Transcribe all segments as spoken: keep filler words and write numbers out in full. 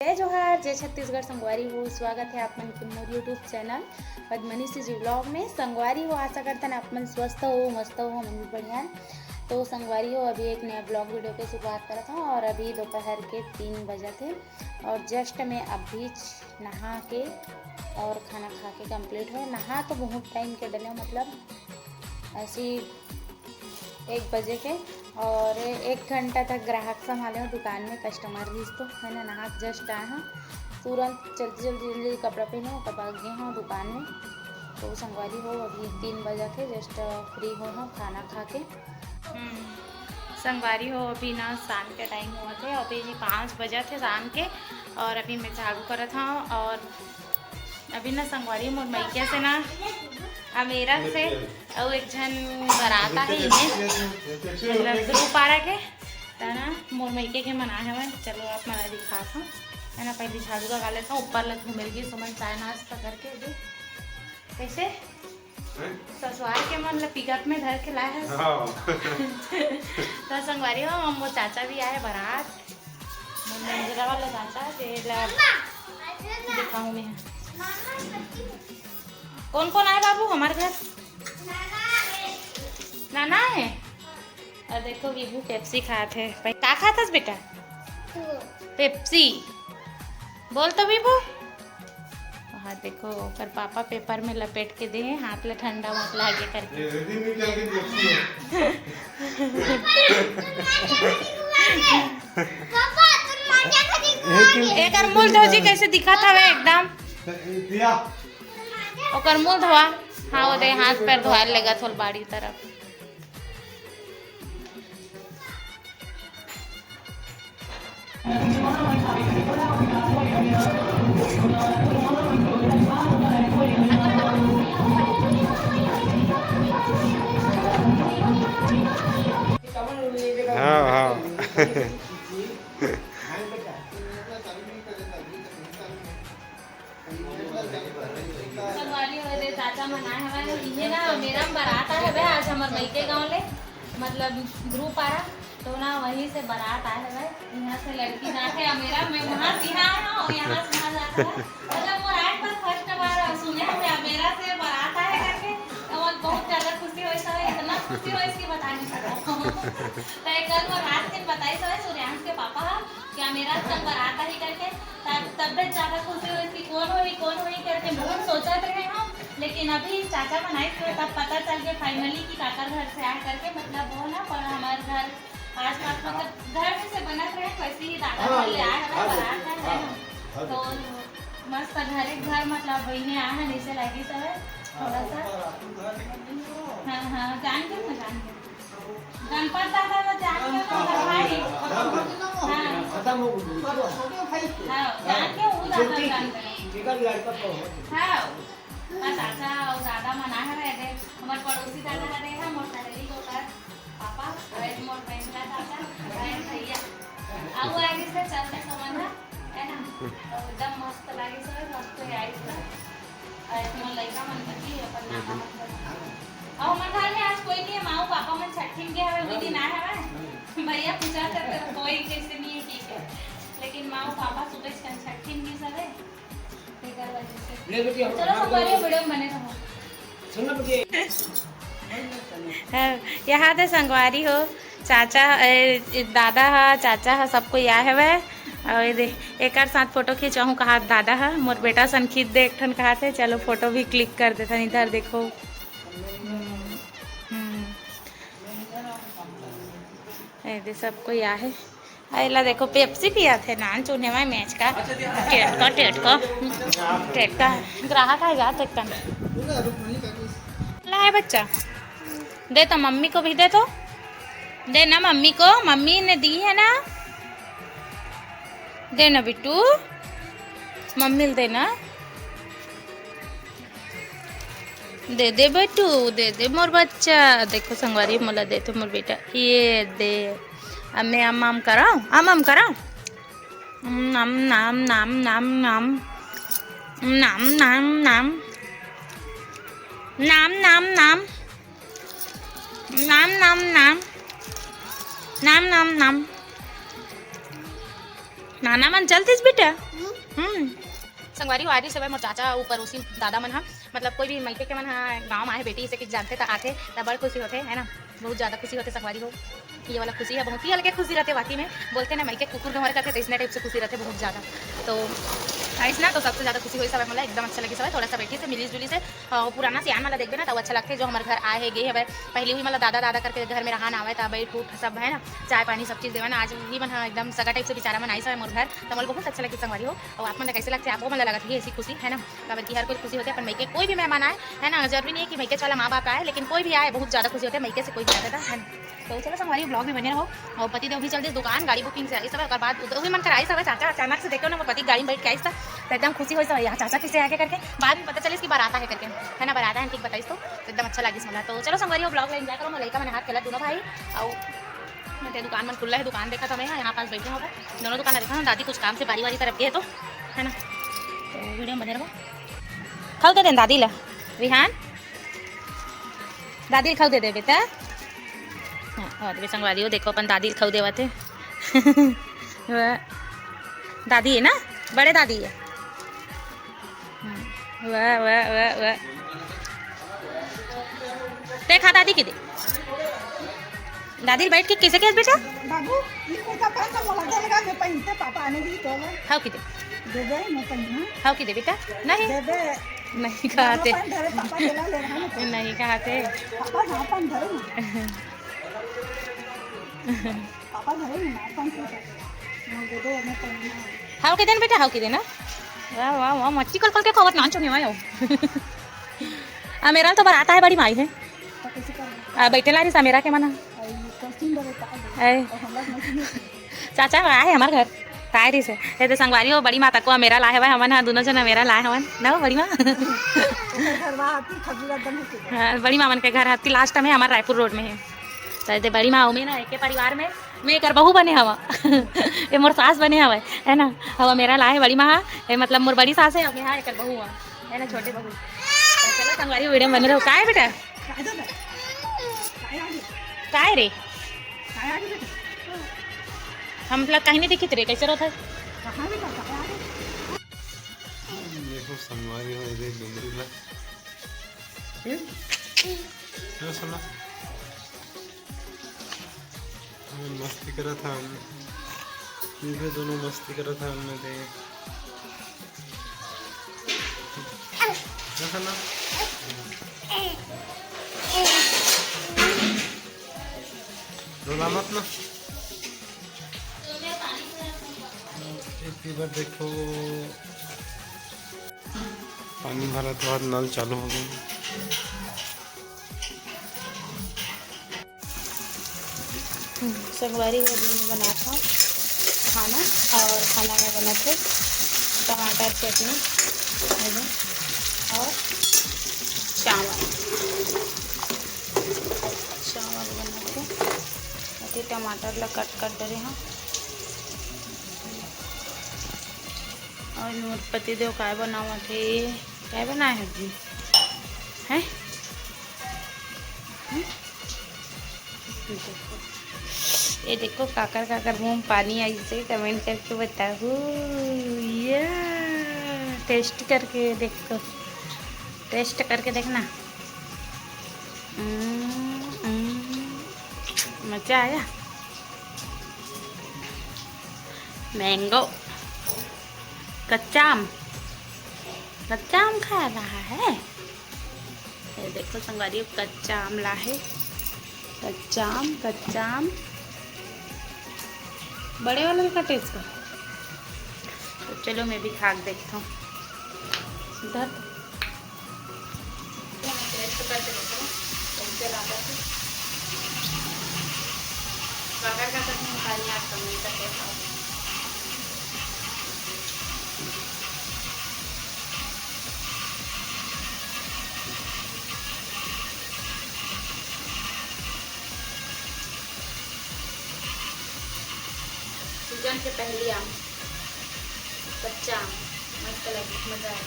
जय जोहार, जय छत्तीसगढ़ संगवारी हो, स्वागत है आप मन के मोर YouTube channel Padmini CG vlog में। संगवारी हो, आशा करथन आप मन स्वस्थ हो, मस्त हो, हमन भी बढ़िया हन। तो संगवारी हो, अभी एक नया व्लॉग वीडियो के शुरुआत करत हूँ और अभी दोपहर के तीन बजत हे और just मैं अभी नहा के और खाना खा के कंप्लीट हो। नहा तो बहुत टाइम के डले हूँ, मतलब ऐसी एक बजे के, और एक घंटा तक ग्राहक संभाले हूँ दुकान में, कस्टमर रहिस तो, है ना, नहा के just आए हूँ, तुरंत जल्दी जल्दी जल्दी कपड़ा पहने हूँ, तब आ गए हूँ दुकान में। तो संगवारी हो, अभी तीन बजा के just फ्री हो हूँ खाना खा के। हम्म, संगवारी हो, अभी ना शाम के टाइम हुआ थे, अभी जी पाँच बजा थे शाम के, और अभी मैं झाड़ू करत हूँ। और अभी ना संगवारी मोर मइके से ना, अमेरा से, अउ एक झन बरात आहे इन्हें, मतलब ध्रुव पारा के, त ना मोर मइके के मना हवय। चलो आप मन ला दिखात हूँ, है ना, पहले झाड़ू लगा लेता हूँ, ऊपर लग घूमे लगी सुमन चाय नाश्ता करके दे। कैसे? हैं? ससुराल के मन ला पिकअप में धर के लाए हस। हाँ। तो संगवारी हो, हम वो चाचा भी आए बरात, मोर मंजरा वाला चाचा, जे ला दिखाऊं मैं। कौन कौन आए बाबू हमारे घर? नाना है। और देखो विभू पेप्सी खात है। भाई, का खात हस बेटा? पेप्सी। बोल तो विभू। हाँ, देखो, ओकर पापा पेपर में लपेट के दे हैं, हाथ ला ठंडा मत लागे करके। ये ready नहीं करके पेप्सी है। पापा, तुम मजा करेंगे। एकर मुंह धो जी, कैसे दिखत हवे एकदम। दिया। ओकर मुंह धोवा। हाँ, वो दे, हाथ पैर धोआ लेगा थोल बाड़ी तरफ। हाँ, हाँ। संगवारी हो रे, चाचा मन आए हवय। इहे ना, मेरा में बारात आए हवय आज हमर मइके गांव ले, मतलब ध्रुव पारा। तो ना, वहीं से बारात आए हवय। यहाँ से लड़की जाके, अमेरा में वहाँ से यहाँ आए हवं, यहाँ से वहाँ जाता है। मतलब मोर आज तक first बार सुने हवय अमेरा से बारात आए करके। तो मोर बहुत ज्यादा खुशी होइस हवय, इतना खुशी होइस कि बता नहीं सकता। तो एक बार मोर रात के बताइस हवय सूर्यांश के पापा ह कि अमेरा संग बारात आही करके। तब, तब भी ज्यादा खुशी होइस कि कौन होही, कौन होही करके बहुत सोचत रहे हम, लेकिन अभी चाचा मन आइस तो तब पता चल गया finally कि काकर घर से आए करके, मतलब वो ना, पर हमारे घर आसपास, मतलब घर में से बनत रहे, वैसे ही दादा हाँ, घर ले आए हमारे हाँ, बारात है, है हाँ, ना? हाँ, तो मस्त घर, एक घर, मतलब इन्हें आए हैं, नीचे लगी सब है, थोड़ा सा। हाँ, हाँ, जान के, मैं जान के। गणपत दादा ला जान के ओकर भाई। हाँ। खत्म हो गई। हाँ, जान के वो दादा ज्योति, जान के। जेकर लड़का तो हो। हाँ। हाँ, दादा और दादा मन आए हवे दे। हमर पड़ोसी दादा हरे, हम मोर सहेली के ओकर पापा, अरे मोर बहन का दादा, अरे भैया। अब वो आगे से चलते समझ ना। है ना? तो एकदम मस्त लागे सब, मस्त आइस ना। अउ तुमन लइका मन कति अपन नाना मन कर। अउ हमर घर में आज कोई नहीं है, माऊ पापा मन छट्ठी में गए हवे, उही दिन आए हवे। भैया पूछा करते तो कोई कैसे नहीं है, ठीक है। लेकिन माऊ पापा सुबह से छट्ठी में गए हवे। तेकर वजह से। ले बेटी, हम चलो, हम सब बढ़िया वीडियो में बने रहो। सुन ना बेटी। हाँ, यहाँ दे संगवारी हो, चाचा, ए, दादा हा, चाचा हा, सब कोई आए हवय। अउ ये दे, एकर साथ फोटो खिंचवाहूँ कहा दादा हा, मोर बेटा सन खींच दे एक ठन कहा थे। चलो फोटो भी क्लिक कर देथन, इधर देखो। हम्म, हम्म। ये दे सब कोई आए हे। अरे ला देखो, पेप्सी पिया थे नान चूने में मैच का। टेटका, टेटका, टेटका। ग्राहक आएगा, टेटका। ला है बच्चा, दे तो मम्मी को भी दे तो। दे ना मम्मी को, मम्मी ने दी है ना। दे ना बिट्टू, मम्मी ल दे ना। दे दे बेटू, दे दे मोर बच्चा। देखो संगवारी, मोला दे तो मोर बेटा, ये दे। अब मैं अम अम कराऊं, अम अम कराऊं। नाम, नाम, नाम, नाम, नाम। नाम, नाम, नाम। नाम, नाम, नाम। नाम, नाम, नाम। नाम, नाम, नाम। नाना मन चलतीस बेटा। संगवारी हो, आरिस हवय मोर चाचा ऊपर उसी दादा मन ह, मतलब कोई भी मइके के मन ह गाँव म आए बेटी इसे कुछ जानथे त आथे त बड़ खुशी होथे, है ना। बहुत ज्यादा खुशी होथे संगवारी हो। ये वाला खुशी है, बहुत ही अलगे खुशी रहते वाकई में। बोलते ना, मइके कुकुर गंवार करथे, तो इसने टाइप से खुशी रहते बहुत ज्यादा। तो आइस ना, तो सबसे ज्यादा खुशी होइस हवय मोला, एकदम अच्छा लगिस हवय। थोड़ा सा बैठी से मिलिस जुलिस से, अ, पुराना सियान वाला देखबे ना, तो अच्छा लगथे, जो हमर घर आए हे, गे हवय। पहली भी मतलब दादा दादा करके घर में रहा ना आवय, त बैठ उठ सब है ना, चाय पानी सब चीज देवन। आज भी मन ह एकदम सगा टाइप से बेचारा मन आइस हवय मोर घर, त मोला बहुत अच्छा लगिस संगवारी हो। और आप मन ला कैसे लगथे, आप मन ला लगत ही ऐसी खुशी है ना, काबर कि हर कोई खुशी होथे अपन मइके, कोई भी मेहमान आए, है ना, जरूरी नहीं है कि मइके वाला माँ बाप आए, लेकिन कोई भी आए, बहुत ज्यादा खुशी होथे मइके से कोई भी आता था, है ना। तो चलो संगवारी, ब्लॉग में बने रहो। और पति देव भी चल दिस दुकान, गाड़ी बुकिंग से आइस हवय, ओकर बाद उद-, उही मन कराइस हवय, चाचा अचानक से देखे ना, मोर पति गाड़ी में बैठ के आइस था, तो एकदम खुशी होइस हवय, यहाँ चाचा कैसे आके करके, बाद में पता चलिस कि बारात आहे करके, है ना, बारात आहे, ठीक बताइस तो, तो एकदम अच्छा लगिस मोला। तो चलो संगवारी, ब्लॉग ला एंजॉय करो, मोर लइका मन हाथ खेलत दोनों भाई, और मैं ते दुकान मन खुल्ला है, दुकान देखा था मैं, यहाँ पास बैठे होगा, दोनों दुकान देखा था, दादी कुछ काम से बारी वारी तरफ गए तो, है ना, तो वीडियो में बने रहो। खाऊ दे देन दादी ला, विहान, दादी ला खाऊ दे दे बेटा। हाँ, और भी संगवारी हो, देखो अपन दादी ला खाऊ देवत है। वाह। दादी है ना, बड़े दादी है। हम्म, वाह, वाह, वाह, वाह। ते खा दादी के दे। दादी बैठ के कैसे कहत बेटा? बाबू, ये कुर्ता पहन के मोला दे लगा, मैं पहनते, पापा आने दी तो। खाओ के दे। दे दे, मैं पहनूं। खाओ के दे बेटा। नहीं। दे दे। नहीं खाते। अपन धरे, पापा ले ला, ले रहा ना। नहीं खाते। पापा, हाँ, अपन धरे ना। पापा धरे ना, अपन के। हाँ, दे दे, मैं पहनूं। हाव के देन बेटा, हाव के देन, हाँ। वाह, वाह, वाह, मच्छी कल कल के खवत नान चुने आयो। आ, मेरा तो बरात आए बड़ी माई है। तो कैसे कर? आ, बैठे ला रही सा मेरा के मना। आई, कल तीन बजे तक आ गई। ए। और हम लोग नहीं सुने। चाचा आए हमारे घर। काय रही से? ये तो संगवारी हो, बड़ी माता को मेरा लाए हुआ है, हमन हा दोनों जना मेरा लाए हवन। ना हो बड़ी माँ? ओकर घर वहाँ आती, खजूरा दम होके। हाँ, बड़ी माँ मन के घर आती, लास्ट में हमारे रायपुर रोड में है। तो ये बड़ी माँ, में ना, एक के परिवार में मैं एकर बहू बने हवा। ये मोर सास बने हवा, है ना? हवा मेरा लाए बड़ी माँ, ये मतलब मोर बड़ी सास है, अब यहाँ एकर बहू है, है ना, छोटे बहू। तो चलो संगवारी, वीडियो में बने रहो। काय बेटा? काय रे? हम लोग कहीं नहीं दिखित रे, कैसे रोता है? देखो संगवारी हो, ये डुंगरी ला। हम्म? क्यों सुना? हम मस्ती करत हन, ये भी दोनों मस्ती करत हन, हमने दे। देखा ना? रोला मत ना। इतनी बार देखो, पानी भरा तो बाद नल चालू हो गया। संगवारी हो, दिन में बनात हव खाना, और खाना में बनत हे टमाटर चटनी, है ना, और चावल, चावल बनत हे। अति टमाटर ला कट कर डरे हव। और मोर पति देव काय बनावत हे, काय बनाए हे जी? हैं? हैं? ये देखो, ये देखो, काकर काकर मुंह में पानी आई से कमेंट करके बताओ। या टेस्ट करके देखो, टेस्ट करके देखना। हम्म, हम्म, मजा आया। मैंगो, कच्चा आम, कच्चा आम खा रहा है। ये देखो संगवारी, कच्चा आम ला है, कच्चा आम, कच्चा आम। बड़े वाले का टेस्ट का। तो चलो, मैं भी खा के देखता हूँ। इधर टेस्ट करके देखो, कैसे लागत हे। अगर का कहीं खानी आप कमेंट करके बताओ। सीजन के पहली आम, कच्चा आम, मस्त लगे, मजा आए।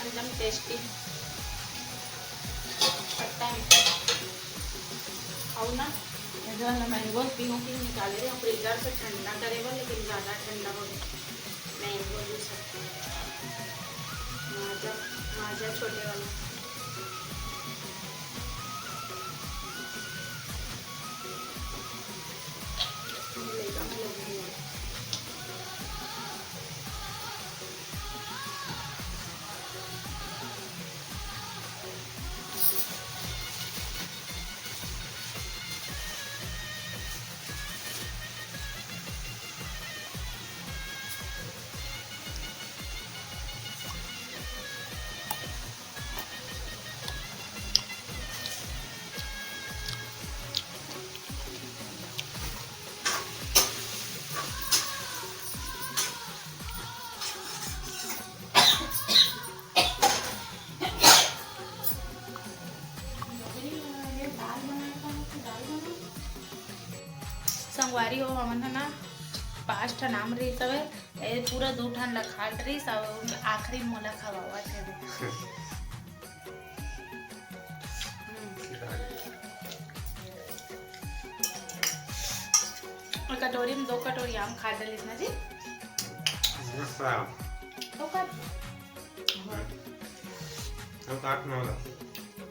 एकदम टेस्टी। खट्टा मीठा। खाओ ना। ये जो है ना, मैंगो पीहूँ कि निकाले रहे फ्रीजर से ठंडा करे बर, लेकिन ज़्यादा ठंडा हो गया। मैंगो जूस है। माजा, माजा छोटे वाला। संगवारी हो, हमन ह ना पाँच ठन आम रहिस हवय, ए पूरा दू ठन ला खा डरिस, अउ आखिरी मोला खवावत हे। हम्म। और कटोरी में दो कटोरी आम खा डरिस ना जी। तो का हम काट ना होला।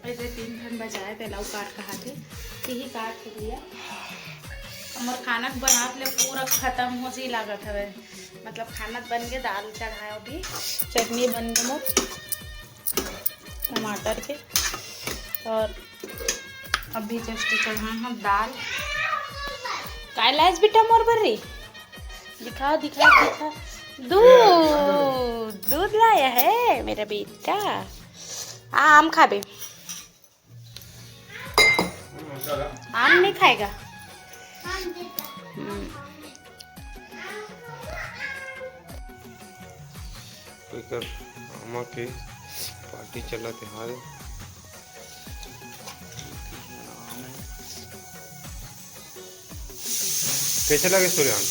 ऐसे तीन ठन बचाए थे, लाऊ काट कहा थे, यही काट के दिया। हमर खाना के बनात ले पूरा खत्म हो जी लागत हवे। मतलब खाना बन के दाल चढ़ाए, अभी चटनी बन के मोर टमाटर के, और अभी जस्ट चढ़ाए हम दाल। काय लायस बेटा मोर बर रे? दिखा, दिखा, दिखा। दूध, दूध लाया है मेरा बेटा। आ, आम खाबे। आम नहीं खाएगा? हम्म। एकर आमा के पार्टी चलत हे। कैसे लगे सूर्यकांत?